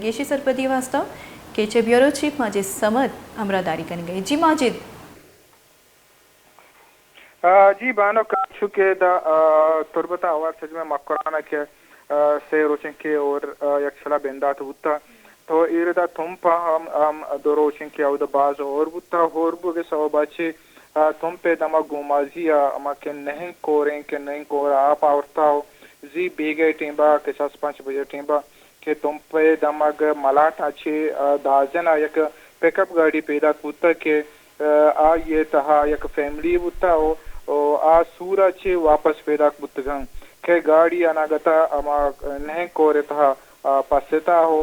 گیشی سرپدی واسطہ کیچ ءِ بیورو چیف ماجد صمد ہمراہ داری کنگ ءَ۔ جی ماجد۔ آ، جی بانک، چونکہ دا، آ، تربت ءِ آوار سجمہ مکران ءَ کہ، آ، سے روچیں کہ اور، آ، یک سلا بندات بوتا، تو ایردا تمپ ءَ ہم، ہم دو روچیں کہ اودا باز ہور بوتا، ہور بوگے سوب ءَ چہ، آ، تمپ ءِ دمگ گومازی ءَ ہما کہ نہنگ کوریں کہ نہنگ کور آپ آورتا ہو زی بیگہ ٹیمبا کہ شش پنچ بجے ٹیمبا کہ تمپ ءِ دمگ ملاٹ ءَ چہ، آ، دازن ءَ یک پک اپ گاڑی پیداک بوتگ کہ، آ، آئی ءِ تہا یک فیملی بوتگ و، و آ سور ءَ چہ واپس پیداک بوتگ انت کہ گاڑی اناگت ءَ ہما نہنگ کور ءِ تہا، آ، پستا ہو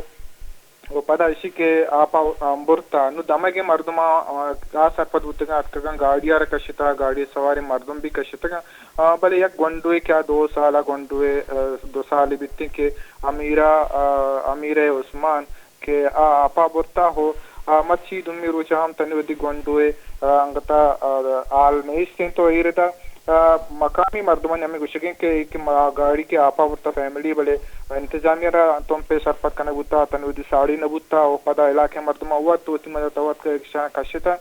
و پدا ایشی کہ آپ ءَ، آ، برتا۔ نو دمگ ءِ مردماں، آ، آ سرپد بوتگاں، اتکگاں گاڑی ءَ را کشتا، گاڑی ءِ سواریں مردم بھی کشتگاں۔ آ، بلے یک گونڈوے کہ آ دو سال ءَ گونڈوے، آ، دو سالے بیتیں کہ امیرا، آ، امیرہ عثمان کہ آ آپا برتا ہو، آ، مرچی دومی روچ ءَ ہم تنی وتی گونڈوے، آ، انگتا، آ، حال نیست انت۔ تو ایردا، آ، مقامی مردمانی ہمیں گوشگیں کہ، کہ ما گاڑی کہ آپا برتا فیملی، بلے انتظامیہ را تمپ ءِ سرپد کنگ بوتا، تنی وتی ساڑی نہ بوتا و پدا علاقہ مردماں وت وتی مدد وت کہ شان کشتا۔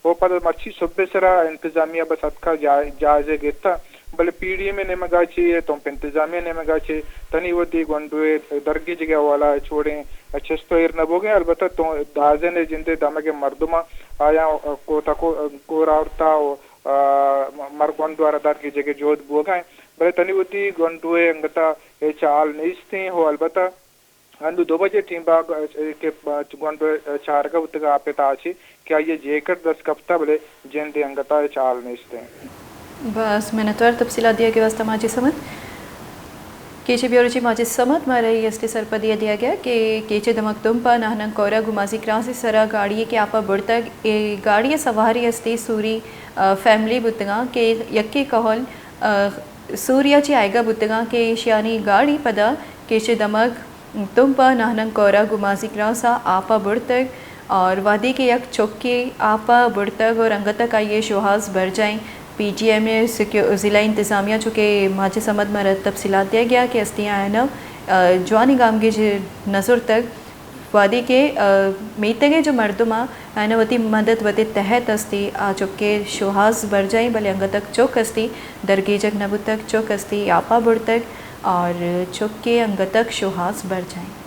و پدا مرچی صبح سرا انتظامیہ بس اتکا جا-، جائزہ گپتا، بلے پی ڈی ایم ءِ نیمگا چہ، تمپ انتظامیہ ءِ نیمگا چہ تنی وتی گونڈوے درگیجگ ءِ حوالہ ءَ چوڑیں چست و ایر نہ بوگیں۔ البتہ تو دازن ءِ جند ءِ دمگ ءِ مردماں آیاں کوتا کو-، کور آورتا و، آ، مر گونڈو ءَ را درگیجگ ءِ جہد بوگا انت، بلے تنی وتی گونڈوے انگتا ہچ حال نیستیں و البتہ انو دو بجے ٹیم با کہ گونڈو چارگا بوتگ آپ ءِ تہا چہ کہ آئی ءَ جیکٹ دست کپتہ، بلے جند ءِ انگتا ہچ حال نیست انت۔ بس منتوار تفصیلات دیگ ءِ واسطہ ماجد صمد۔ کیچ ءِ بیورو چیف ماجد صمد مارا اے است ءِ سرپدی ءَ دیگ ءَ کہ کیچ ءِ دمگ تمپ ءَ نہنگ کورا گومازی کراس ءِ سرا گاڑی یے کہ آپ ءَ برتگ، اے گاڑی ءِ سوارے استی سوری، آ، فیملی بوتگاں کہ یکے کہول، آ، سوریا چہ آیگا بوتگاں کہ ایشیانی گاڑی پدا کیچ ءِ دمگ تمپ ءَ نہنگ کورا گومازی کراس ءَ آپ ءَ برتگ اور وہدے کہ یک چکے آپ ءَ برتگ اور انگت تک آئی ءِ شوہاز برجائیں۔ پی ڈی ایم ءِ سیکیو-، ضلع انتظامیہ چونکہ ماجد صمد مارا تفصیلات دیگ ءَ کہ استیں آیاں، آ، جوانیں گامگیج نہ زرتگ۔ وہدے کہ، آ، میتگ ءِ جو مردم آ، آیاں وتی مدد وتی تحت استی، آ چکے شوہاز برجائیں، بلے انگت تک چک استی، درگیجگ نہ بوتگ، چک استی، آپا برتگ اور چکے انگت تک شوہاز برجائیں۔